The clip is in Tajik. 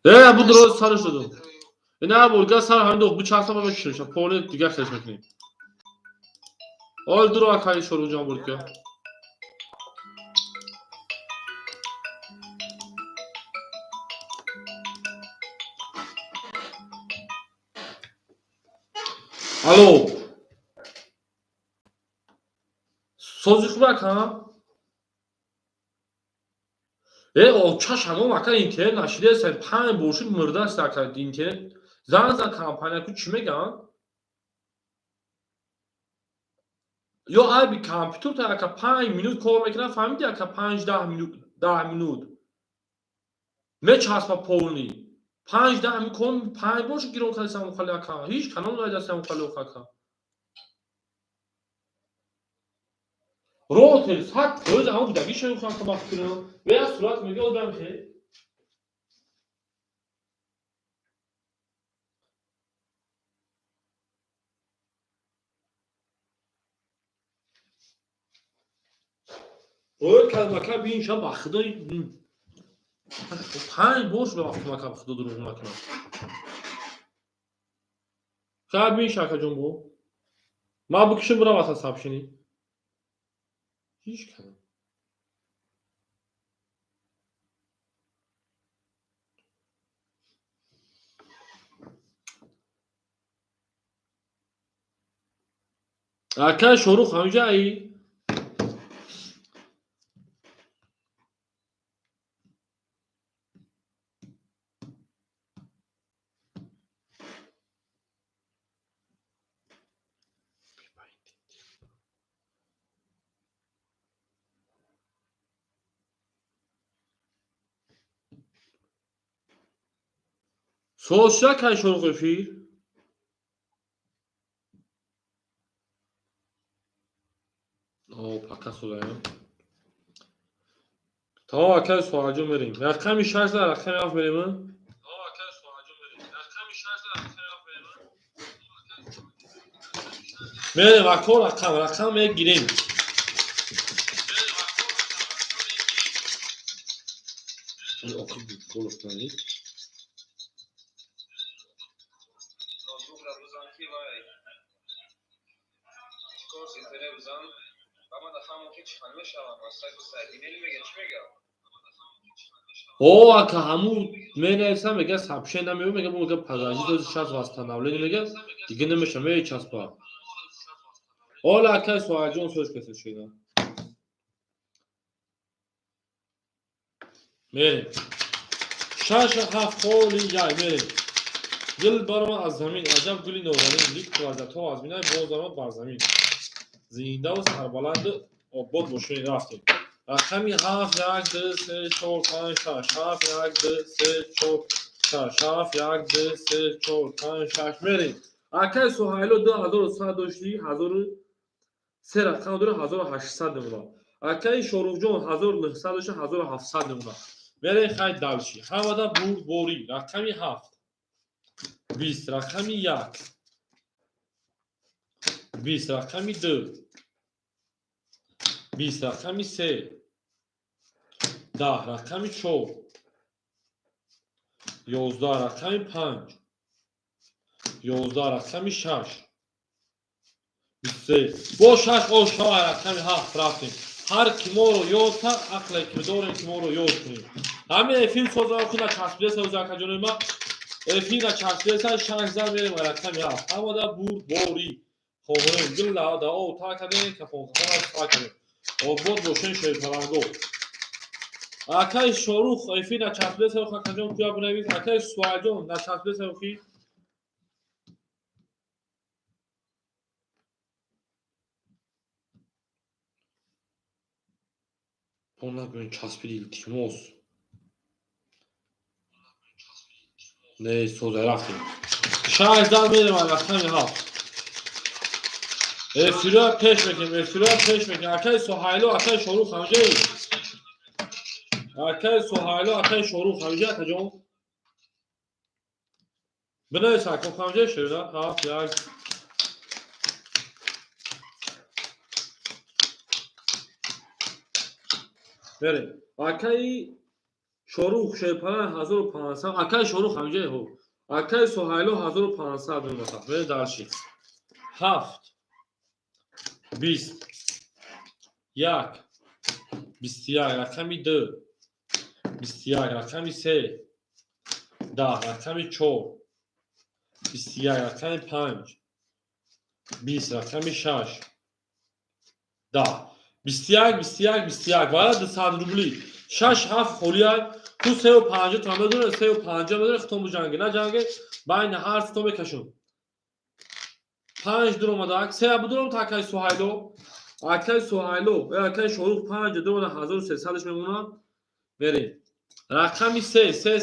Буд сараш додум. На бурга сар ҳамин дох бичаспа мекушем, поле дигар хеш мекунем. Ол дуро акаи Шоруҷон бурдга. Алло. Сози хуб ака? Э, чашамом ака, интернет нашидест, панҷ бошид мурдааст ака интернет. Занг зан компания ку, чӣ мегӯянд? Ё айби компютер ака, 5 минут кор мекунад, фаҳмиди ака, 5-10 минут, 10 минут. Мечаспа полный. 5-10 минут кор, панҷ бошид гирон кардисам хали ака. Ҳеҷ канон найдастам хали ака. Ротел 100% ҳамон будагиша мехоҳам ка бахт кунам. Ве аз сурат мега одам хе. Роят кардам ака, бин ша, ба худои панҷ бор шуда вақти ака, ба худо дурӯғ накунам. Хайр, бин шакаҷон, бо. Ма бикушам бирам аса сообщение. Ҳеҷ кадом. Ака Шорух, ҳамҷаи? Соз шуда акаи Шорух эфир? О, пока созаям. Тамом акаи Суҳалҷон, мерем. Рақами шаш за рақами ҳафт мерем? Мерем ако, рақам, рақам мегирем. Охи голос нест. Ноутбукра бизан ки вай чикор интернет бизан ба ман дафъа ки чӣ хел мешавад, масалан имейл мега, чӣ мега? О, ака, ҳаму менависам, мега сообщение намеёб, мега, мега подожди, сейчас восстановление, мега, дига намеша, мечаспа. Ола акаи Суҳалҷон, соз каса шуда. Мерем. Шаш ҳафт холи яй мерем. Дил баромад аз замин, аҷаб гули нозанин, лик лаззатҳо аз минай боз омад бар замин. Зиндаву сарбаланду обод бошед, рафтем. Рақами ҳафт, як, ду, се, чор, панҷ, шаш, ҳафт, як, ду, се, чор, шаш, ҳафт, як, ду, се, чор, панҷ, шаш, мерем. Акаи Суҳайло 2100 доштӣ, ҳазору се рақам дора, 1800 мемонад. Акаи Шоруфҷон 1900 дошта, 1700 мемонад. Мерем, хай, дальше. Ҳамада бурдборӣ. Рақами ҳафт. 20, рақами як. 20, рақами ду. 20, рақами се. 10, рақами чор. 11, рақами панҷ. 11, рақами шаш. 23. Бо шаш ошава рақами ҳафт рафтем. Ҳар ки моро ёд кард, ақле ки дорем, ки моро ёд кунем. Ҳамин эфир созам ки начаспида соза, акаҷонои ма. Эфир начаспида, шаш зан мерем рақами ҳафт. Ҳамада бурдборӣ. Хоҳем дил дао та кардем, кафон кафон та кардем. Обод бошен, шерпаланго. Акаи Шорух эфир начаспида соза, акаҷон, куя бинавис. Акаи Суҳалҷон начаспида соза. Нагӯен часпиди, илтимос. Не, соза, рафтем. Шаш зан мерем рақами ҳафт. Эфира пеш мекунем, эфира пеш мекунем. Акаи Суҳайло, акаи Шорух ҳамҷаи? Акаи Суҳайло, акаи Шорух ҳамҷа, акаҷон? Бинавис, ака, ҳамҷаи шуда? Ҳафт, як. Мерем. Акаи Шорух Шерпалан 1500. Акай Шорух ҳамҷае ҳо. Акай Суҳайло 1500 мемонад. Мерем дальше. Ҳафт, 21, 21, рақами ду, 21, рақами се, 10, рақами чор, 21, рақами панҷ, 20, рақами шаш, 10, 21, 21, 21 вара 200 рубли. Шаш, ҳафт холияй. Ту сею панҷо та медоне, сею панҷо медоне. Хитон буҷанге, наҷанге, байни ҳар сито мекашум. Панҷ дуромадак, се будуром та акай Суҳайло. Акай Суҳайло, акай Шорух панҷ дуромада, 1300-аш мемонад. Мерем. Рақами се, се.